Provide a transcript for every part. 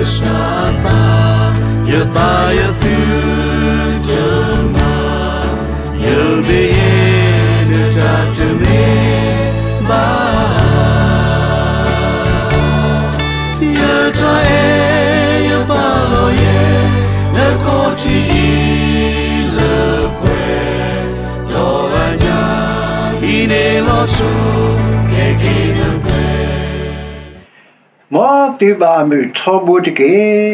ကစၢ်အသး, ယသးယသုတမၤ, ယဘၣ်ယဲနတၢ်တမ့ၢ်ဘၣ်. ယတၢ်အဲၣ်ယပာ်လီၤယဲ, နခီၣ်ထံးအံၤလၢပှဲၤ, ဒီးအညၣ်ဟံးန့ၢ်လီၤဆူ ကဲက့ၤနပှဲၤ မ်သုဘၣ်မုာ်ထီဘိတက့ၢ်.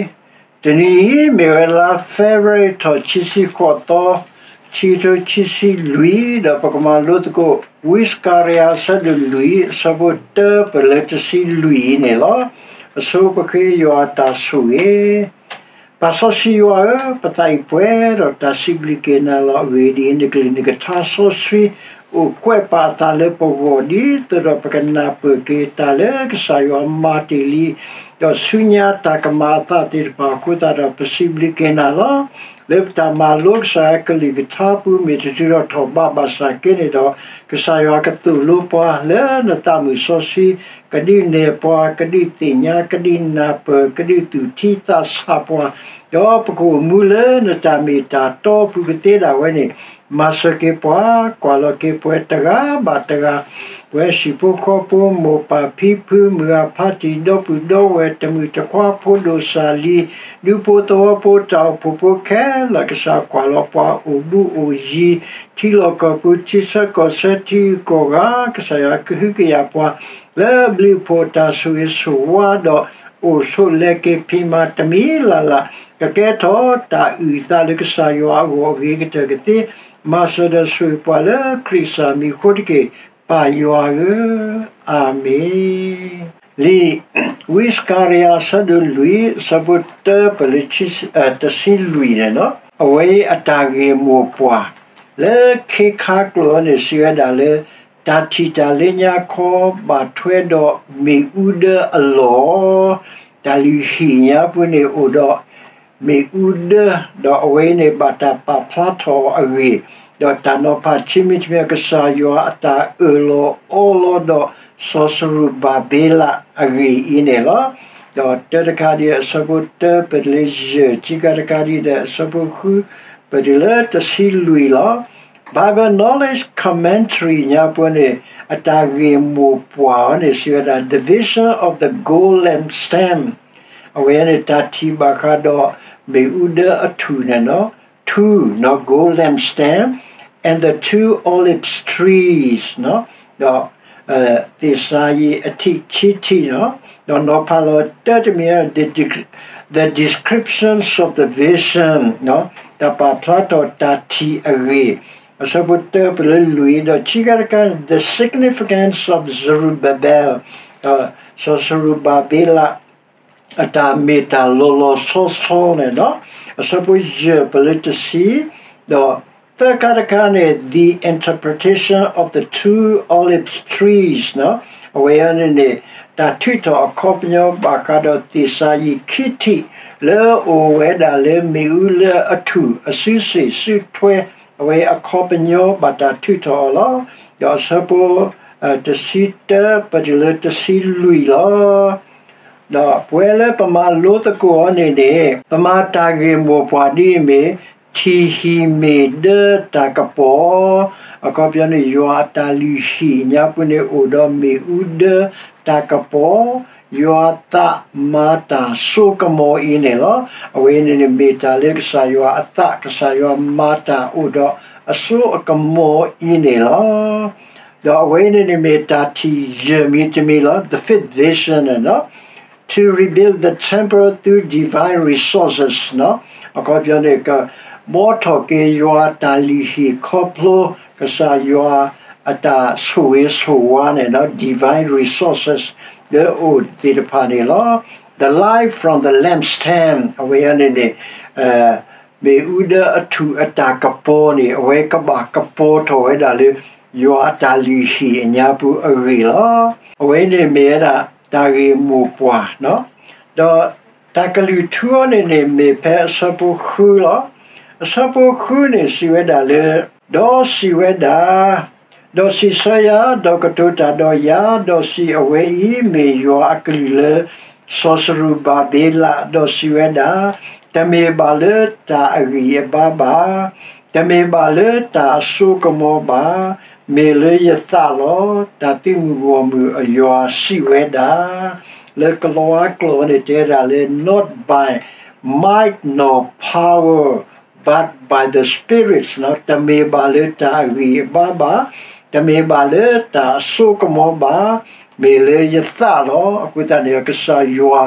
တနံၤအံၤမ့ၢ်ဝဲလါ February ထီၣ်ခံဆံဃိးသီ, ခံကထိခံဆံလွံၢ်, ဒီးပကမၤလိသကိး ဝံစကၤရယၤ အဆၢဒိၣ်လွံၢ် အဆၢဖိတၢပလၢတဆံလွံၢ်အံၤန့ၣ်လီၤ. အဆိပဃ့ယွၤအတၢ်ဆိၣ်ဂ့ၤ ပၢ်စီဆှံယွၤဧၢ, ပသးအံၤပှဲၤဒီးတၢ်စံးဘျုးက့ၤနၤလီၤ. အဂ့ၢ်ဒ်အံၤ, နကလုၢ်နကထါစီဆှံ အိၣ်ကွဲးပာ်အသးလၢပဂီၢ် ဒ်သိးဒီးပကနၢ်ပၢၢ်က့ၤတၢ်လၢကစၢ်ယွၤမၤတ့ၢ်လံ, ဒီးဆူညါတၢ်ကမၤအသးသ့ၣ်တဖၣ်အဃိသတးဒီး ပစံးဘျုးက့ၤနၤလီၤ. လၢပတၢ်မၤလိကစၢ်ယွၤကလုၢ်ကထါပူၤ မ့ၢ်တတုၤထီၣ်ထီၣ်ဘးဘၣ်ဆၣ်က့န့ၣ်ဒီး, ကစၢ်ယွၤကသိၣ်လိပှၤလၢနသးမုာ်စီဆှံ, ကဒုးနဲၣ်ပှၤ, ကဒုးသ့ၣ်ညါ, ကဒုးနၢ်ပၢၢ်, ကဒုးသူၣ်ထံသးဆးပှၤ, ဒီးပကအိၣ်မူလၢနတၢ်မ့ၢ်တၢ်တီအပူၤကသ့ဒၣ်ဝဲန့ၣ်, မၤစၢၤက့ၤပှၤ, ကွၢ်လီၤက့ၤပှၤတဂၤဘၣ်တဂၤ, ပဝဲဟံၣ်ဖိဃီဖိ, မိၢ်ပၢ်ဖံဖု, မုၢ်ဂၤဖးတံၢ်, ဒီပုၢ်ဒီဝဲၢ်, တမုၣ်တခွါ, ဖိဒိၣ်စၢ်လံၤ, ဒူဖိသဝီဖိ, တၢ်အိၣ်ဖှိၣ်ဖိခဲလၢာ်, ကစၢ်ကွၢ်လီၤပှၤအိၣ်ဘူးအိၣ်ယံၤ, ထံလီၢ်ကီၢ်ပူၤ, ထံဆၢကီၢ်ဆၢ, ထံဂုၤကီၢ်ဂၤ, ကစၢ်ယွၤကဟုကယာ်ပှၤ လၢအဘျုးအဖှိၣ်အတၢ်ဆိၣ်ဂ့ၤဆိၣ်ဝါဒီး, အိၣ်ဆိးလဲၤက့ၤဖံးမၤတမံၤလၢ်လၢ်, ကကဲထီၣ်တၢ်အုၣ်အသးလၢကစၢ်ယွၤအဂီၢ်အဂ့ၤကတၢၢ်ကသ့, မၤစၢၤဒီးဆိၣ်ဂ့ၤပှၤလၢခရံာ်ကစၢ်မံၤအဃိတက့ၢ်, ပၢ်ယွၤဧၢ, အၤမ့ၣ်. လံာ်ဝံစကၤရယၤ အဆၢဒိၣ်လွံၢ် အဆၢဖိတၢပလၢ တဆံလွံၢ်န့ၣ်လီၤ. အဝဲအံၤအတၢ်ဂ့ၢ်မိၢ်ပှၢ် လၢခ့ခါကျိာ်န့ၣ် စံးဝဲဒၣ်လၢ တၢ်ထံၣ်တၢ်လၢညါခီ ဘၣ်ထွဲဒီးမ့ၣ်အူဒၢအလီၢ်, တၢ်လုၢ်ဟံၣ်ညါပူၤန့ၣ်အိၣ်ဒီး မ့ၣ်အူဒၢ, ဒီးအဝဲအံၤန့ၣ်ဘၣ်တၢ်ပာ်ဖျါထီၣ်အီၤအဂ့ၢ်, ဒီးတၢ်နီၤဖးဆံးမံၤတမံၤ ကစၢ်ယွၤအတၢ်အၢၣ်လီၤအီလီၤဒီး စီၤစရူၤဘၤဘ့လးအဂ့ၢ်အံၤန့ၣ်လီၤ. ဒီးတၢတခါဒ်အဆၢဖိတၢ ပတုၤလၢယဲၢ်, ခံခါတခါဒ်ဒီးအဆၢဖိဃု ပတုၤလၢတဆံလွံၢ်လီၤ. Bible Knowledge Commentary ညါပူၤန့ၣ် အတၢ်ဂ့ၢ်မိၢ်ပှၢ်အီၤန့ၣ် စံးဝဲဒၣ် The Vision of the Gold Lampstand, အဝဲန့ၣ်တၢ်ထံၣ်ဘၣ်ဃးဒီးမ့ၣ်အူဒၢအထူၣ်န့ၣ်လီၤ. ထူၣ်, gold lampstand, and the two olive trees, ဒီး သ့းစၤယံးအထံးခံထံးန့ၣ်, ဒီးနီၤဖးလီၤတၢတမံၤ The descriptions of the vision, တၢ်ပာ်ဖျါထီၣ်တၢ်ထံၣ်အဂ့ၢ်, အဆၢဖိတၢပတုၤလၢလွံၢ်, ဒီးခံခါတခါန့ၣ် The significance of Zerubbabel, စီၤစရူၤဘၤဘ့လး အတၢ်မ့ၢ်တၢ်လီၤလီၤဆီဆီန့ၣ်လီၤ. အဆၢဖိယဲၢ်ပတုၤလၢတဆံ, ဒီးသၢခါတခါန့ၣ် The interpretation of the two olive trees, အဝဲအံၤန့ၣ်န့ၣ် တၢ်ထုးထီၣ်အခီပညီဘၣ်ဃးဒီးသ့းစၤယံးခံထံး လၢအအိၣ်ဝဲဒၣ်လၢမ့ၣ်အူလၢအထူၣ်အစုစ့ၣ်စုထွဲ, အဝဲအခီပညီဘၣ်တၢ်ထုးထီၣ်အီၤလီၤ. ဒီးအဆၢဖိ တဆံတၢပတုၤလၢတဆံလွံၢ်လီၤ. ဒီးပဝဲလၢပမၤလိသကိးအီၤန့ၣ်န့ၣ် ပမၤတၢ်ဂ့ၢ်မိၢ်ပှၢ်ဒ်အမ့ၢ် ထံၣ်ဟံၣ်မ့ၣ်ဒၢတၢ်ကပီၤ, အခီပညီန့ၣ် ယွၤအတၢ်လုၢ်ဟံၣ်ညါပူၤန့ၣ် အိၣ်ဒီးမ့ၣ်အူဒၢတၢ်ကပီၤ, ယွၤအသးမၤတၢ်စိကမီၤအံၤန့ၣ်လီၤ. အဝဲန့ၣ်န့ၣ်မ့ၢ်တၢ်လၢကစၢ်ယွၤအသး ကစၢ်ယွၤမၤတၢ်အိၣ်ဒီးအစိအကမီၤအံၤန့ၣ်လီၤ. ဒီးအဝဲအံၤန့ၣ်န့ၣ်မ့ၢ်တၢ်ထံၣ်ယဲၢ်မံၤတမံၤလီၤ. The fifth vision, to rebuild the temple through divine resources, အခီပညီန့ၣ် ကဘှီထီၣ်က့ၤယွၤအတၢ်လုၢ်ဟံၣ်ခီဖျိ ကစၢ်ယွၤအတၢ်ဆိၣ်ဂ့ၤဆိၣ်ဝါန့ၣ်ဒီး divine resources လၢအအိၣ်သ့ၣ်တဖၣ်န့ၣ်လီၤ. The light from the lampstand အဝဲအံၤန့ၣ်န့ၣ် မ့ၣ်အူဒၢအထူၣ်အတၢ်ကပီၤန့ၣ် အဝဲကဘၣ်ကပီၤထီၣ်ဝဲဒၣ်လၢ ယွၤအတၢ်လုၢ်ဟံၣ်အညါပူၤအဂ့ၢ်လီၤ. အဝဲန့ၣ်မ့ၢ်ဝဲဒၣ်တၢ်ဂ့ၢ်မိၢ်ပှၢ်, ဒီးတၢ်ကလုၢ်ထူအီၤန့ၣ်န့ၣ် မ့ၢ်ဖဲအဆၢဖိဃုလီၤ. အဆၢဖိဃုန့ၣ်စံးဝဲဒၣ်လၢ ဒီးစံးဝဲဒၣ်, ဒီးစံးဆၢယၤ, ဒီးကတိၤတၢ်ဒီးယၤ, ဒီးစံးအဝဲအံၤမ့ၢ်ယွၤအကလုၢ်လၢ စီၤစရူၤဘၤဘ့လး ဒီးစံးဝဲဒၣ်, တမ့ၢ်ဘၣ်လၢတၢ်အဂံၢ်အဘါဘၣ်, တမ့ၢ်ဘၣ်လၢတၢ်အစိကမီၤဘၣ်, မ့ၢ်လၢယသးလီၤ. တၢ်သုးမုၢ်ဂီၢ်မုၢ်အယွၤစံးဝဲဒၣ်, လၢကလံးကျိာ်န့ၣ်တဲဒၣ်လၢ not by might nor power, but by the Spirit တမ့ၢ်ဘၣ်လၢတၢ်အဂံၢ်အဘါဘၣ်, တမ့ၢ်ဘၣ်လၢတၢ်အစိကမီၤဘၣ်, မ့ၢ်လၢယသးလီၤ. အဃိသတးန့ၣ် ကစၢ်ယွၤ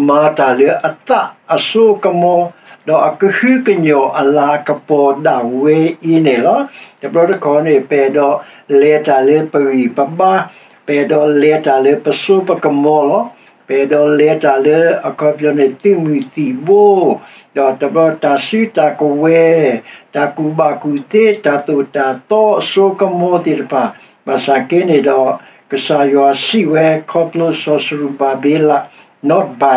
မၤတၢ်လၢအသးအစိကမီၤ, ဒီးအကဟုကညီၢ်အလၤကပီၤဒၣ်ဝဲအံၤန့ၣ်လီၤ. တဘျီတခီၣ်န့ၣ် ပအဲၣ်ဒိးလဲၤတၢ်လၢပဂံၢ်ပဘါ, ပအဲၣ်ဒိးလဲၤတၢ်လၢပစိပကမီၤလီၤ. ပအဲၣ်ဒိးလဲၤတၢ်လၢအခီပညီန့ၣ် သုးမုၢ်သံၣ်ဘိ, ဒီးတဘျီတၢ်စုတၢ်ကဝဲၤ, တၢ်ကူၣ်ဘၣ်ကူၣ်သ့, တၢ်သိၣ်တၢ်သီအစိကမီၤသ့ၣ်တဖၣ်, ဘၣ်ဆၣ်က့န့ၣ်ဒီး ကစၢ်ယွၤစံးဝဲ ခီဖျိစီၤစရူၤဘၤဘ့လး, not by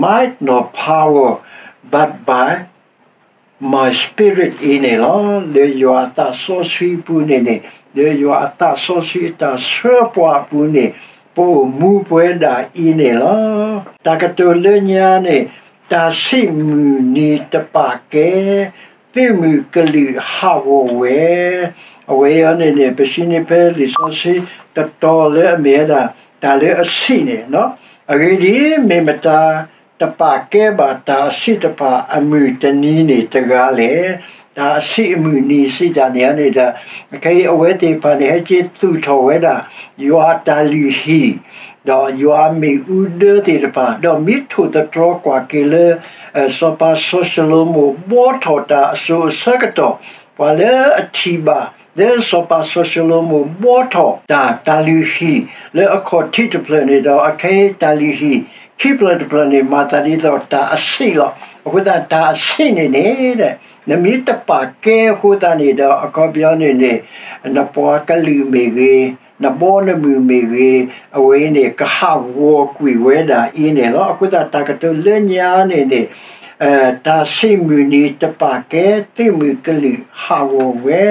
might nor power, but by my Spirit အံၤန့ၣ်လီၤ. လၢယွၤအသးစီဆှံအပူၤန့ၣ်န့ၣ်, လၢယွၤအသးစီဆှံအတၢ်ဆှၢပှၤအပူၤန့ၣ်, ပအိၣ်မူပဝဲဒၣ်အံၤန့ၣ်လီၤ. တၢ်ကတိၤလၢညါန့ၣ်, တၢ်ဆံးမုၢ်နံၤတပာ်ကဲ, သုးမုၢ်ကလုာ်ဟးဂီၤဝဲ, အဝဲအံၤန့ၣ်န့ၣ် ပစံးန့ၢ်ဖဲလံာ်စီဆှံတတီၤလၢအမ့ၢ်ဝဲဒၣ် တၢ်လၢအဆံးန့ၣ်, အဂ့ၢ်ဒ်အံၤ, မ့ၢ်မတၤတပာ်ကဲဘၣ်တၢ်အဆံးတဖၣ်အမုၢ်တနံၤန့ၣ်တဂၤလဲၣ်. တၢ်အဆံးအမုၢ်နံၤစံးတၢ်န့ၣ်န့ၣ်ဒီး, အခဲအံၤအဝဲသ့ၣ်တဖၣ်န့ၣ် ဟဲက့ၤသူၣ်ထီၣ်ဝဲဒၣ် ယွၤအတၢ်လုၢ်ဟံၣ်, ဒီးယွၤအမ့ၣ်အူဒၢသ့ၣ်တဖၣ်, ဒီးမ့ၢ်ထိၣ်သတြီၤကွၢ်က့ၤလၢ စီၤပၤစီၤၡလိၤမိၣ်ဘှီထီၣ်တၢ်အစိၤအဆၢကတီၢ်, ပှၤလၢအထံၣ်ဘၣ် လၢစီၤပၤစီၤၡလိၤမိၣ်ဘှီထီၣ်တၢ်, တၢ်လုၢ်ဟံၣ်လၢအခီၣ်ထံးတဖျၢၣ်န့ၣ်ဒီး အခဲအံၤတၢ်လုၢ်ဟံၣ်ခံဖျၢၣ်တဖျၢၣ်န့ၣ် မၤသးဒ်သိးတၢ်အဆံးလီၤ. အဃိသတးတၢ်အဆံးန့ၣ်န့ၣ်, နမ့ၢ်တပာ်ကဲအဃိသတးန့ၣ်ဒီး အခီပညီန့ၣ်န့ၣ်, နပှၤကလုာ်မ့ၢ်ဂ့ၤ, နဘီနမုၢ်မ့ၢ်ဂ့ၤ, အဝဲအံၤန့ၣ် ကဟးဂီၤကွံာ်ဝဲဒၣ်အံၤန့ၣ်လီၤ. အဃိသတးတၢ်ကတိၤလၢညါန့ၣ်န့ၣ် တၢ်ဆံးမုၢ်နံၤတပာ်ကဲ, သုးမုၢ်ကလုာ်ဟးဂီၤဝဲ,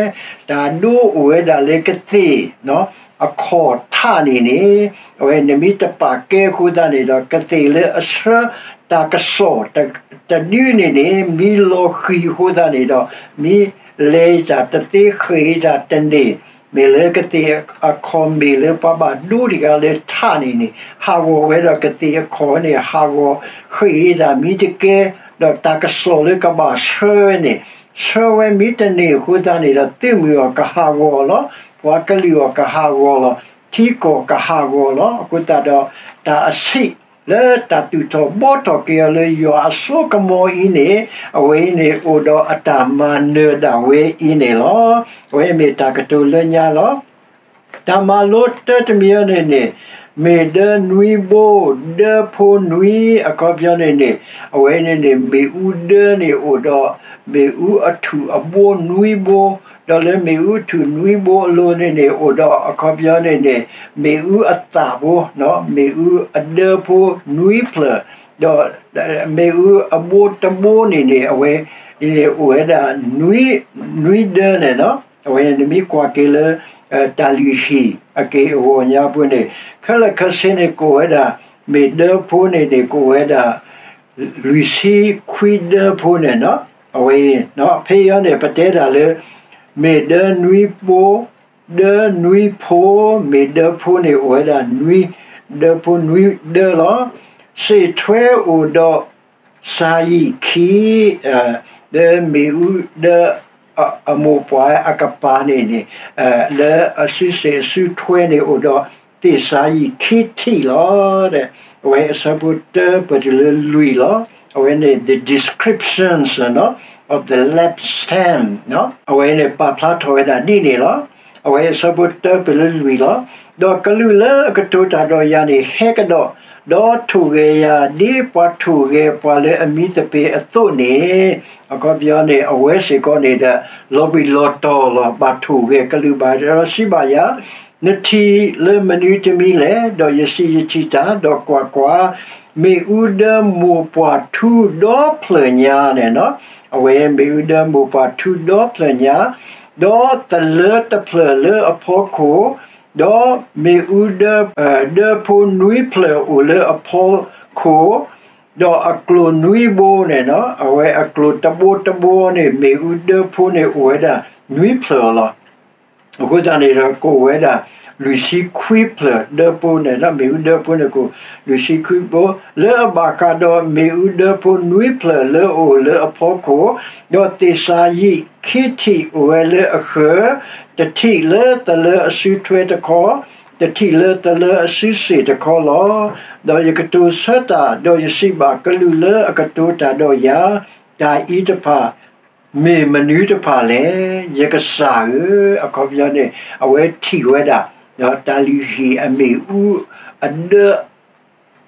တၢ်ဒိအိၣ်ဝဲဒၣ်လၢကသ့ၣ်အခီၣ်ထးန့ၣ်န့ၣ်, အဝဲနမ့ၢ်တပာ်ကဲအဃိသတးန့ၣ်ဒီး ကသ့ၣ်လၢအဆှၢတၢ်ကစီၣ်တဒုန့ၣ်န့ၣ် မ့ၢ်လီၤဃံၤအဃိသတးန့ၣ်ဒီး မ့ၢ်လဲၤတၢ်တသ့ဃ့ၢ်တၢ်တန့ၢ်, မ့ၢ်လၢကသ့ၣ်အခီၣ်မ့ၢ်လၢပှၤဘၣ်ဒိတဂၤလၢထးန့ၣ်န့ၣ် ဟးဂီၤဝဲဒီးကသ့ၣ်အခီၣ်ဝဲန့ၣ် ဟးဂီၤဃ့ၢ်တၢ်မ့ၢ်တကဲ, ဒီးတၢ်ကစီၣ်လၢကဘၣ်ဆှၢဝဲန့ၣ်, ဆှၢဝဲမ့ၢ်တန့ၢ်အဃိသတးန့ၣ်ဒီး သုးမုၢ်အီၤကဟးဂီၤလီၤ, ပှၤကလုာ်အီၤကဟးဂီၤလီၤ, ထံကီၢ်ကဟးဂီၤလီၤ. အဃိသတးဒီး တၢ်အဆံးလၢတၢ်သူၣ်ထီၣ်ဘှီထီၣ်က့ၤအီၤလၢယွၤအစိကမီၤအံၤန့ၣ်, အဝဲအံၤန့ၣ်အိၣ်ဒီးအတၢ်မၤနၢၤဒၣ်ဝဲအံၤန့ၣ်လီၤ. အဝဲမ့ၢ်တၢ်ကတိၤလၢညါလီၤ. တၢ်မၤလိတၢတမံၤအံၤန့ၣ်န့ၣ်, မ့ၣ်ဒၢနွံဘိ, ဒၢဖိနွံ, အခီပညီန့ၣ်န့ၣ်, အဝဲန့ၣ်န့ၣ် မ့ၣ်အူဒၢန့ၣ်အိၣ်ဒီး မ့ၣ်အူအထူၣ်အဘိနွံဘိ, ဒီးလၢမ့ၣ်အူအထူၣ်နွံဘိအလိၤန့ၣ်န့ၣ် အိၣ်ဒီးအခီပညီန့ၣ်န့ၣ် မ့ၣ်အူအသၣ်ဘိ, မ့ၣ်အူအဒၢဖိနွံဖျၢၣ်, ဒီးမ့ၣ်အူအဘိတဘိန့ၣ်န့ၣ် အဝဲန့ၣ်အိၣ်ဝဲဒၣ် နွံဒၢန့ၣ်လီၤ. အဝဲန့ၣ်နမ့ၢ်ကွၢ်က့ၤလၢ တၢ်လုၢ်ဟံၣ်အက့ၢ်အဂီၤညါပူၤန့ၣ် ခဲလၢာ်ခဲဆ့န့ၣ် ကအိၣ်ဝဲဒၣ် မ့ၣ်ဒၢဖိန့ၣ်န့ၣ် ကအိၣ်ဝဲဒၣ် လွံၢ်ဆံခွံဒၢဖိန့ၣ်လီၤ. အဝဲ ဖဲအံၤန့ၣ် ပတဲဒၣ်လၢ မ့ၣ်ဒၢနွံဘိ, ဒၢနွံဖိ, မ့ၣ်ဒၢဖိန့ၣ်အိၣ်ဝဲဒၣ်နွံ, ဒၢဖိနွံဒၢလီၤ. စ့ၣ်ထွဲအိၣ်ဒီး စၤယံးခံ, လၢမ့ၣ်အူဒၢအမိၢ်ပှၢ်အကပၤန့ၣ်န့ၣ်, လၢအစုစ့ၣ်အစုထွဲန့ၣ်အိၣ်ဒီး သ့ၣ်စၤယံးခံထံၣ်လီၤ. အဝဲအဆၢဖိတၢပၢၢ်တုၤလၢလွံၢ်လီၤ. အဝဲန့ၣ် the descriptions of the lampstand အဝဲန့ၣ်ပာ်ဖျါထီၣ်ဝဲဒၣ်ဒ်န့ၣ်လီၤ. အဝဲအဆၢဖိတၢပၢၢ်လၢလွံၢ်လီၤ. ဒီးကလူးလၢအကတိၤတၢ်ဒီးယၤန့ၣ် ဟဲကဒီး, ဒီးထိၣ်ဂဲၤယၤ ဒ်ပှၤထိၣ်ဂဲၤပှၤလၢအမံသပ့ၤအသိးန့ၣ်, အခီပညီန့ၣ် အဝဲစ့ၢ်ကီးန့ၣ်ဒီး လီၤဘှံးလီၤတီၤလီၤ ဘၣ်ထိၣ်ဂဲၤကလူးဘၣ် ဒီးစံးဘၣ်ယၤ, နထံၣ်လၢမနုၤတမံၤလဲၣ်. ဒီးယစံးယထံၣ်တၢ်, ဒီးကွၢ်ကွၢ်, မ့ၣ်အူဒၢမိၢ်ပှၢ်ထူဒီဖျၢၣ်ညါန့ၣ်လီၤ. အဝဲမ့ၣ်အူဒၢမိၢ်ပှၢ်ထူဒီဖျၢၣ်ညါ, ဒီးသလၢတဖျၢၣ်လၢအဖီခိၣ်, ဒီးမ့ၣ်အူဒၢ, ဒၢဖိနွံဖျၢၣ်အိၣ်လၢအဖီ အဖီခိၣ်, ဒီးအကျိၤနွံဘိန့ၣ်, အဝဲအကျိၤတဘိတဘိန့ၣ် မ့ၣ်အူဒၢဖိန့ၣ်အိၣ်ဝဲဒၣ်နွံဖျၢၣ်လီၤ. အဃိသတးန့ၣ်ဒီး ကအိၣ်ဝဲဒၣ် လွံၢ်ဆံခွံဖျၢၣ်ဒၢဖိန့ၣ်, မ့ၣ်အူဒၢဖိန့ၣ်ကအိၣ် လွံၢ်ဆံခွံဘိ, လၢအဘၣ်ဃးဒီးမ့ၣ်အူဒၢဖိနွံဖျၢၣ်လၢအအိၣ်လၢအဖီခိၣ်, ဒီးသ့ၣ်စၤယံးခံထံၣ်အိၣ်ဝဲလၢအဃၢၤ, တထံၣ်လၢသလၢအစုထွဲတခီ, တထံၣ်လၢသလၢအစုစ့ၣ်တခီလီၤ. ဒီးယကတိၤဆၢတၢ်, ဒီးယစံးဘၣ်ကလူးလၢအကတိၤတၢ်ဒီးယၤ, တၢ်အံၤတဖၣ် မ့ၢ်မနုၤတဖၣ်လဲၣ်, ယကစၢ်ဧၢ. အခီပညီန့ၣ် အဝဲထံၣ်ဝဲဒၣ် ဒီးတၢ်လုၢ်ဟံၣ်အမ့ၣ်အူအဒၢ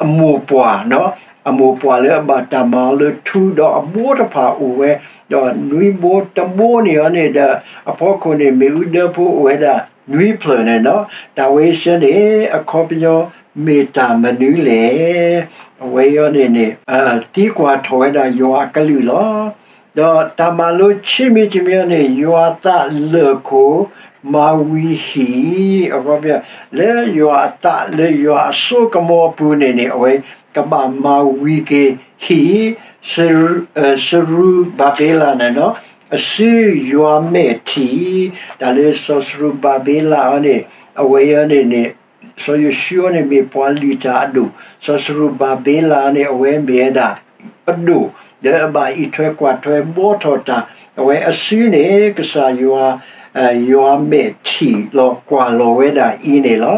အမိၢ်ပှၢ်, အမိၢ်ပှၢ်လၢအဘၣ်တၢ်မၤအီၤလၢထူ, ဒီးအဘိတဖၣ်အိၣ်ဝဲ, ဒီးနွံဘိတဘိန့ၣ်အီၤန့ၣ်ဒီး အဖီခိၣ်န့ၣ် မ့ၣ်အူဒၢဖိအိၣ်ဝဲဒၣ်နွံဖျၢၣ်န့ၣ်လီၤ. တၢ်ဝဲဆၢန့ၣ် အခီပညီမ့ၢ်တၢ်မနုၤလဲၣ်. အဝဲအံၤန့ၣ်န့ၣ် သံကွၢ်ထီၣ်ဝဲဒၣ်ယွၤအကလုၢ်လီၤ. ဒီးတၢ်မၤလိခံမံၤတမံၤအံၤန့ၣ် ယွၤသးလၢာ်ခိၣ် မၤဝံၤဟံၣ်, အခီပညီ လၢယွၤအသးလၢယွၤအစိကမီၤအပူၤန့ၣ်န့ၣ် အဝဲကဘၣ်မၤဝံၤက့ၤဟံၣ် စရူၤဘၤဘ့လးန့ၣ်လီၤ. အစုယွၤမဲာ်ထံၣ်, တၢ်လၢစီၤစရူၤဘၤဘ့လးအံၤန့ၣ် အဝဲအံၤန့ၣ်န့ၣ် စီၤယိၤၡူန့ၣ်မ့ၢ်ပှၤလုၢ်တၢ်အဒိၣ်, စီၤစရူၤဘၤဘ့လးန့ၣ် အဝဲမ့ၢ်ဝဲဒၣ် ပဒိၣ် လၢအဘၣ်အံးထွဲကွၢ်ထွဲဘှီထီၣ်တၢ်, အဝဲအစုန့ၣ် ကစၢ်ယွၤ ယွၤမဲာ်ထံၣ်လီၤကွၢ်လီၤဝဲဒၣ်အံၤန့ၣ်လီၤ.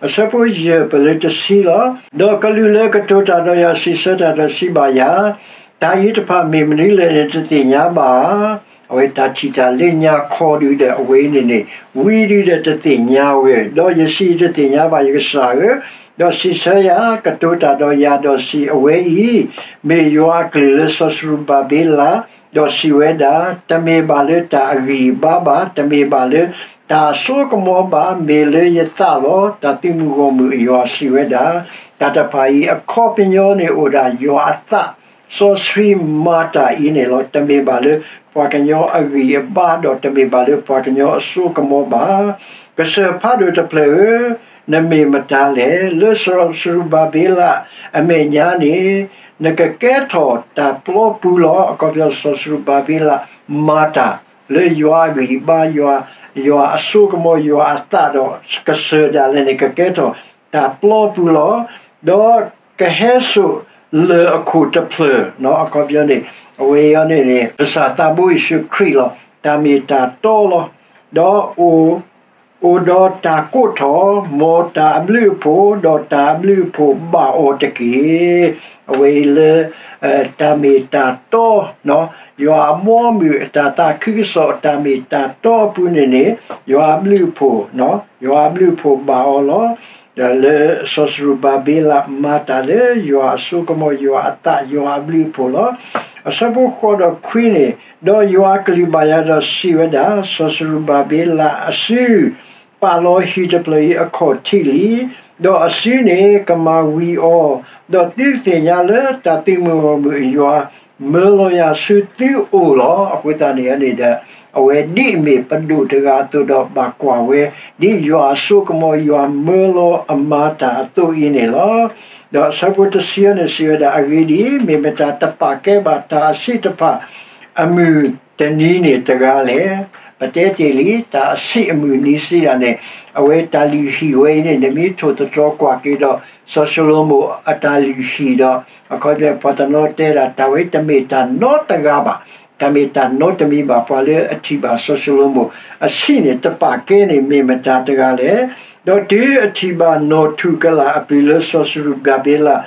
အဆၢဖိယဲၢ်ပလၢတဆံလီၤ. ဒီးကလူးလၢကတိၤတၢ်ဒီးယၤစံးဆၢတၢ်ဒီးစံးဘၣ်ယၤ, တၢ်အံၤတဖၣ်မ့ၢ်မနုၤလဲၣ်န့ၣ် တသ့ၣ်ညါဘၣ်ဧါ. အဝဲတၢ်ထံၣ်တၢ်လၢညါခီဒုဒီး အဝဲအံၤန့ၣ်န့ၣ် ဝံၤဒုဒီးတသ့ၣ်ညါဝဲ, ဒီးယစံးတသ့ၣ်ညါဘၣ် ယကစၢ်ဧၢ, ဒီးစံးဆၢယၤ ကတိၤတၢ်ဒီးယၤဒီးစံး အဝဲအံၤ မ့ၢ်ယွၤအကလုၢ်လၢစီၤစရူၤဘၤဘ့လး, ဒီးစံးဝဲဒၣ်, တမ့ၢ်ဘၣ်လၢတၢ်အဂံၢ်အဘါဘၣ်, တမ့ၢ်ဘၣ်လၢတၢ်အစိကမီၤဘၣ်, မ့ၢ်လၢယသးလီၤ. တၢ်သုးမုၢ်ဂီၢ်မုၢ်အယွၤစံးဝဲဒၣ်, တၢ်တဖၣ်အံၤအခီပညီန့ၣ်အိၣ်ဒၣ်ယွၤအသး စီဆှံမၤတၢ်အံၤန့ၣ်လီၤ. တမ့ၢ်ဘၣ်လၢပှၤကညီအဂံၢ်အဘါ ဒီးတမ့ၢ်ဘၣ်လၢပှၤကညီအစိကမီၤဘၣ်. ကစၢၢ်ဖးဒိၣ်တဖျၢၣ်ဧၢ, နမ့ၢ်မတၤလဲၣ်. လၢစီၤစရူၤဘၤဘ့လးအမဲာ်ညါန့ၣ် နကကဲထီၣ်တၢ်ပျီပူၤလီၤ. အခီပညီစီၤစရူၤဘၤဘ့လးမၤတၢ် လၢယွၤအဂံၢ်အဘါ ယွၤအစိကမီၤ ယွၤအသးဒီး ကစၢၢ်ဒၣ်လဲာ်န့ၣ် ကကဲထီၣ်တၢ်ပျီပူၤလီၤ. ဒီးကဟဲစိာ်လၢၢ်အခိၣ်တဖျၢၣ်, အခီပညီန့ၣ် အဝဲအံၤန့ၣ်န့ၣ် ကစၢ်သးဘိယ့ၣ်ၡူးခရံာ်လီၤ. တၢ်မ့ၢ်တၢ်တီလီၤ. ဒီးအိၣ် အိၣ်ဒီးတၢ်ကိးထီၣ်, မ်တၢ်အဘျုးအဖှိၣ်, ဒီးတၢ်အဘျုးအဖှိၣ်ဘၣ်အီၤတက့ၢ်. အဝဲအံၤလၢ တၢ်မ့ၢ်တၢ်တီ, ယွၤအဘီအမုၢ်အတၢ်သးခုကစီၣ် တၢ်မ့ၢ်တၢ်တီအပူၤန့ၣ်န့ၣ် ယွၤအဘျုးအဖှိၣ်, ယွၤအဘျုးအဖှိၣ်ဘၣ်အီၤလီၤ. ဒီးလၢစီၤစရူၤဘၤဘ့လးမၤတၢ်လၢယွၤအစိကမီၤ ယွၤအသး ယွၤအဘျုးအဖှိၣ်လီၤ. အဆၢဖိဃိးဒီးခွံန့ၣ်, ဒီးယွၤအကလုၢ်ဘၣ်ယၤဒီးစံးဝဲဒၣ်, စီၤစရူၤဘၤဘ့လးအစု ပာ်လီၤဟံၣ်တဖျၢၣ်အံၤအခီၣ်ထံးလံ, ဒီးအစုန့ၣ်ကမၤဝံၤအီၤ, ဒီးသုကသ့ၣ်ညါလၢတၢ်သုးမုၢ်ဂီၢ်မုၢ်အယွၤ မၢလီၤယၤဆူသုအိၣ်လီၤ. အဃိသတးန့ၣ်န့ၣ်ဒီး အဝဲဒ်အမ့ၢ်ပဒိၣ်တဂၤအသိးဒီးဘၣ်ကွၢ်ဝဲ ဒ်ယွၤအစိကမီၤယွၤမၢလီၤအမၤတၢ်အသိးအံၤန့ၣ်လီၤ. ဒီးအဆၢဖိတဆံန့ၣ်စံးဝဲဒၣ်, အဂ့ၢ်ဒ်အံၤ, မ့ၢ်မတၤတပာ်ကဲဘၣ်တၢ်အဆံးတဖၣ် အမုၢ်တနံၤန့ၣ်တဂၤလဲၣ်. ပတဲတ့ၢ်လံ တၢ်အဆံးအမုၢ်နံၤစံးဒၣ်န့ၣ် အဝဲတၢ်လုၢ်ဟံၣ်ဝဲအံၤန့ၣ် နမ့ၢ်ထိၣ်သတြီၤကွၢ်က့ၤဒီး စီၤၡလိၤမိၣ်အတၢ်လုၢ်ဟံၣ်ဒီး အခီပညီပှၤတနီၤတဲဒၣ် တၢ်ဝဲတမ့ၢ်တၢ်နီတဂၤဘၣ်, တၢ်မ့ၢ်တၢ်နီတမံၤဘၣ်. ပှၤလၢအထံၣ်ဘၣ်စီၤၡလိၤမိၣ်အဆံးန့ၣ် တပာ်ကဲန့ၣ် မ့ၢ်မတၤတဂၤလဲၣ်. ဒီးတုၤအထံၣ်ဘၣ်နီၣ်ထူၣ်ကလာ်အပျုၤလၢစီၤစရူၤဘၤဘ့လး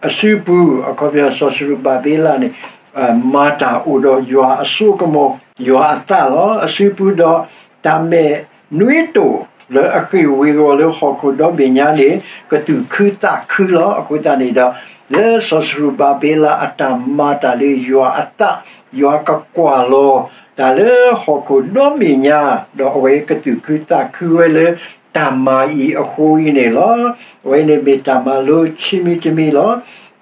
အစုပူၤ, အခီပညီစီၤစရူၤဘၤဘ့လးန့ၣ် မၤတၢ်အိၣ်ဒီးယွၤအစိကမီၤ ယွၤအသးလီၤ. အစုပူၤဒီးတၢ်မဲာ်နွံတိာ်လၢအဃ့ၢ်ဝ့ၤဝီၤလၢဟီၣ်ခိၣ်ဒီဘ့ၣ်ညါန့ၣ် ကသူၣ်ခုသးခုလီၤ. အဃိသတးန့ၣ်ဒီး လၢစီၤစရူၤဘၤဘ့လးအတၢ်မၤတၢ်လၢယွၤအသး, ယွၤကကွၢ်လီၤတၢ်လၢဟီၣ်ခိၣ်ဒီဘ့ၣ်ညါ, ဒီးအဝဲကသူၣ်ခုသးခုဝဲလၢတၢ်မၤအံၤအဃိအံၤန့ၣ်လီၤ. အဝဲန့ၣ်မ့ၢ်တၢ်မၤလိခံမံၤတမံၤလီၤ.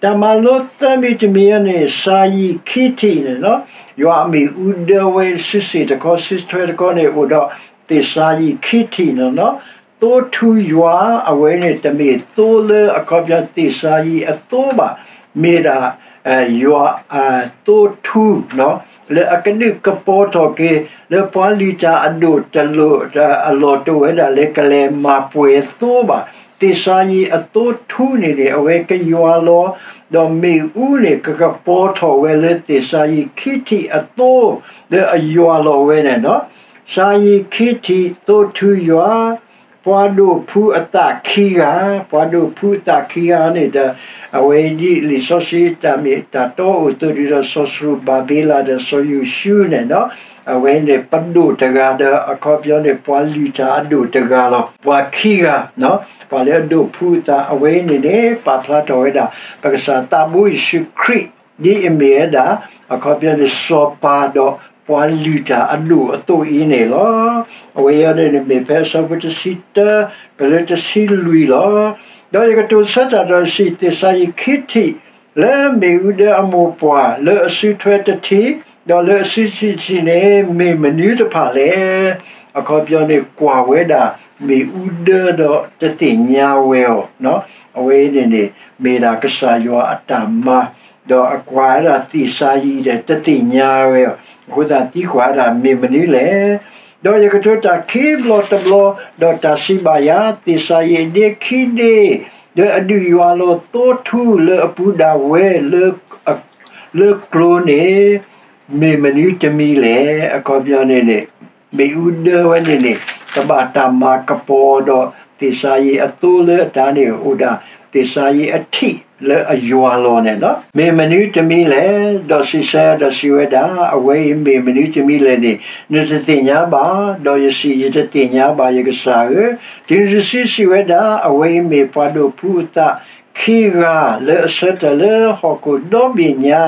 တၢ်မၤလိသၢမံၤတမံၤန့ၣ် စၤယံးခံထံၣ်န့ၣ်လီၤ. ယွၤအမ့ၣ်အူဒၢဝဲစုစ့ၣ်တခီ စုထွဲတခီန့ၣ် အိၣ်ဒီးသ့ၣ်စၤယံးခံထံၣ်န့ၣ်လီၤ. သိထူယွၤ, အဝဲန့ၣ်တမ့ၢ်သိလၢအခီပညီသ့ၣ်စၤယံးအသိဘၣ်, မ့ၢ်ဒၣ် ယွၤ သိထူ လၢအကဒုးကပီၤထီၣ်က့ၤ လၢပှၤလုၢ်တၢ်အဒိၣ်တလိၣ် အလီၢ်တအိၣ်ဝဲဒၣ်လၢကလဲၤမၤပှဲၤသိဘၣ်. သ့ၣ်စၤယံးအသိထူန့ၣ်န့ၣ် အဝဲကယွၤလီၤ, ဒီးမ့ၣ်အူန့ၣ် ကကပီၤထီၣ်ဝဲလၢသ့ၣ်စၤယံးခံထံၣ်အသိ လၢအယွၤလီၤဝဲန့ၣ်လီၤ. စၤယံးခံထံၣ် သိထူယွၤ, ပှၤဒိၣ်ဖုအသးခံဂၤ, ပှၤဒိၣ်ဖုအသးခံဂၤန့ၣ်ဒီး အဝဲဒ်လံာ်စီဆှံတၢ်မ့ၢ်တၢ်တီအိၣ်သိးဒ်ဒီး စီၤစရူၤဘၤဘ့လးဒီးစီၤယိၤၡူန့ၣ်လီၤ. အဝဲန့ၣ်ပဒိၣ်တဂၤဒီး အခီပညီန့ၣ် ပှၤလုၢ်တၢ်အဒိၣ်တဂၤလီၤ. ပှၤခံဂၤ, ပှၤလၢအဒိၣ်ဖုအသး အဝဲန့ၣ်န့ၣ် ပာ်ဖျါထီၣ်ဝဲဒၣ် ပကစၢ်သးဘိယ့ၣ်ၡူးခရံာ် ဒ်အမ့ၢ်ဝဲဒၣ် အခီပညီန့ၣ် စီၤပၤဒီးပှၤလုၢ်တၢ်အဒိၣ်အသိးအံၤန့ၣ်လီၤ. အဝဲအံၤန့ၣ်န့ၣ် မ့ၢ်ဖဲအဆၢဖိတဆံတၢ ကလၢတဆံလွံၢ်လီၤ. ဒီးယကတိၤဆၢတၢ်ဒီးစံး, သ့ၣ်စၤယံးခံထံၣ် လၢမ့ၣ်အူဒၢအမိၢ်ပှၢ် လၢအစုထွဲတထံၣ်, ဒီးလၢအစုဆံးဆံးန့ၣ် မ့ၢ်မနုၤတဖၣ်လဲၣ်. အခီပညီန့ၣ် ကွၢ်ဝဲဒၣ်မ့ၣ်အူဒၢဒီးတသ့ၣ်ညါဝဲအီၤ, အဝဲအံၤန့ၣ်န့ၣ် မ့ၢ်ဒၣ်ကစၢ်ယွၤအတၢ်မၤ, ဒီးအကွၢ်ဝဲဒၣ်သ့ၣ်စၤယံးဒီးတသ့ၣ်ညါဝဲအီၤ, အဃိသတးသံကွၢ်ဝဲဒၣ်မ့ၢ်မနုၤလဲၣ်. ဒီးယကတိၤတၢ်ခံဘျီတဘျီ, ဒီးတၢ်စံးဘၣ်ယၤ, သ့ၣ်စၤယံးအဒ့ခံဒ့, လၢအဒုးယွၤလီၤသိထူလၢအပူၤဒၣ်ဝဲ လၢကျိန့ၣ် မ့ၢ်မနုၤတမံၤလဲၣ်. အခီပညီန့ၣ်န့ၣ် မ့ၣ်အူဒၢဝဲန့ၣ်န့ၣ် ကဘၣ်တၢ်မၤကပီၤဒီး သ့ၣ်စၤယံးအသိလၢအတၢ်န့ၣ် အိၣ်ဒၣ်သ့ၣ်စၤယံးအထံၣ်လၢအယွၤလီၤန့ၣ်လီၤ. မ့ၢ်မနုၤတမံၤလဲၣ်. ဒီးစံးဆၢဒီးစံးဝဲဒၣ်, အဝဲအံၤမ့ၢ်မနုၤတမံၤလဲၣ်န့ၣ် နတသ့ၣ်ညါဘၣ်. ဒီးယစံး, ယတသ့ၣ်ညါဘၣ် ယကစၢ်ဧၢ. တုၤနုၤတစုစံးဝဲဒၣ်, အဝဲအံၤမ့ၢ်ပှၤဒိၣ်ဖုအသးခံဂၤ လၢအဆၢထၢၣ်လၢဟီၣ်ခိၣ်ဒီဘ့ၣ်ညါ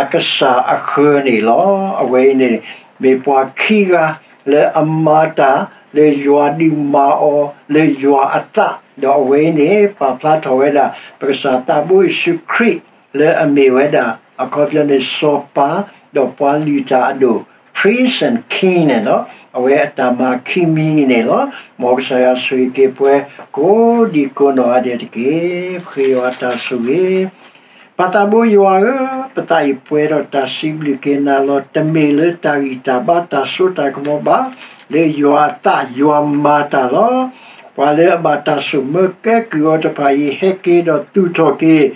အကစၢ်အဃၢၤန့ၣ်လီၤ. အဝဲအံၤန့ၣ် မ့ၢ်ပှၤခံဂၤ လၢအမၤတၢ် လၢယွၤဒုးမၤအီၤ လၢယွၤအသး, ဒီးအဝဲအံၤန့ၣ် ပာ်ဖျါထီၣ်ဝဲဒၣ် ပကစၢ်သးဘိယ့ၣ်ၡူးခရံာ် လၢအမ့ၢ်ဝဲဒၣ် အခီပညီန့ၣ် စီၤပၤ ဒီးပှၤလုၢ်တၢ်အဒိၣ် Priest and King န့ၣ်လီၤ. အဝဲအတၢ်မၤခံမံၤအံၤန့ၣ်လီၤ. မ်ကစၢ်ယွၤဆိၣ်ဂ့ၤက့ၤပှၤ ကိးဒံကိးနီၢ်ဂၤဒဲးတက့ၢ်. ဃ့ယွၤတၢ်ဆိၣ်ဂ့ၤ ပၢ်သးဘိယွၤဧၢ, ပသးအံၤပှဲၤဒီးတၢ်စံးဘျုးက့ၤနၤလီၤ. တမ့ၢ်လၢတၢ်ဂံၢ်တၢ်ဘါတၢ်စိတၢ်ကမီၤဘၣ်, လၢယွၤအသးယွၤမၤတၢ်လီၤ. ပှၤလၢအဘၣ်တၢ်ဆိၣ်မၢကဲကုၢ်အီၤတဖၣ်အံၤ ဟဲက့ၤဒီးသူၣ်ထီၣ်က့ၤ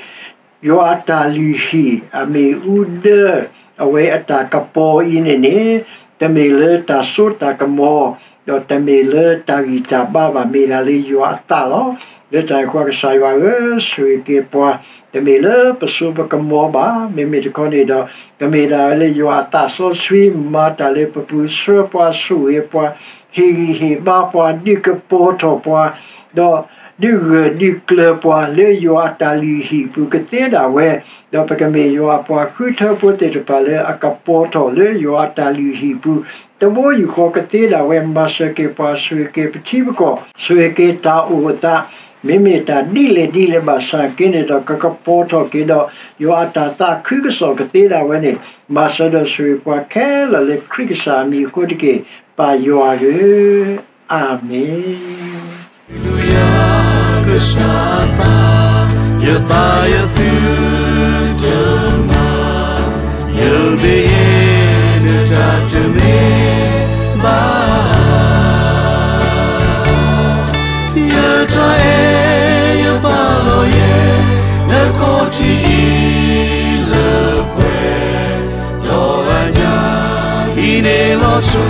ယွၤအတၢ်လုၢ်ဟံၣ် အမ့ၣ်အူဒၢ အဝဲအတၢ်ကပီၤအံၤန့ၣ်န့ၣ် တမ့ၢ်လၢတၢ်စိတၢ်ကမီၤ ဒီးတမ့ၢ်လၢတၢ်ဂံၢ်တၢ်ဘါဘၣ်, မ့ၢ်ဒၣ်လၢယွၤအသးလီၤ. လၢတၢ်န့ၣ်အဃိ ကစၢ်ယွၤဧၢ, ဆိၣ်ဂ့ၤက့ၤပှၤ, တမ့ၢ်လၢပစိပကမီၤဘၣ်, မ့မ့ၢ်တခီန့ၣ်ဒီး ကမ့ၢ်ဒၣ်လၢယွၤအသးစီဆှံ မၤတၢ်လၢပပူၤ, ဆှၢပှၤ, ဆိၣ်ဂ့ၤပှၤ, ဟ့ၣ်ဂံၢ်ဟ့ၣ်ဘါပှၤ, ဒုးကပီၤထီၣ်ပှၤ, ဒီးဒုးဂၢၢ်ဒုးကျၢၤပှၤ လၢယွၤအတၢ်လုၢ်ဟံၣ်ပူၤကသ့ဒၣ်ဝဲ, ဒီးပကမ့ၢ်ယွၤအပှၤဃုထၢဖိသ့ၣ်တဖၣ်လၢအကပီၤထီၣ်လၢယွၤအတၢ်လုၢ်ဟံၣ်ပူၤ တဘိယူၢ်ဃီကသ့ဒၣ်ဝဲ, မၤစၢၤက့ၤပှၤ, ဆိၣ်ဂ့ၤက့ၤပထံပကီၢ်, ဆိၣ်ဂ့ၤက့ၤတၢ်အိၣ်အသး, မ့မ့ၢ်တၢ်ဒ်လဲၣ်ဒ်လဲၣ်ဘၣ်ဆၣ်က့န့ၣ်ဒီး ကကပီၤထီၣ်က့ၤဒီး ယွၤအတၢ်သးခုကစီၣ်ကသ့ဒၣ်ဝဲန့ၣ်, မၤစၢၤဒီးဆိၣ်ဂ့ၤပှၤခဲလၢာ်လၢခရံာ်ကစၢ်အမံၤအဃိတက့ၢ်, ပၢ်ယွၤဧၢ, အၤမ့ၣ်. Hallelujah, ကစၢ်အသး, ယသးယသုတမၤ, ယမ့ၢ်ယဲနတၢ်တမ့ၢ်ဘၣ်. ယတၢ်အဲၣ်ယပာ်လီၤယဲ, နခီၣ်ထံးအံၤလၢပှဲၤ, ဒီးအညါ, အံၤန့ၣ်လီၤဆီ,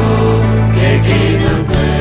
ကဲက့ၤနပှဲၤ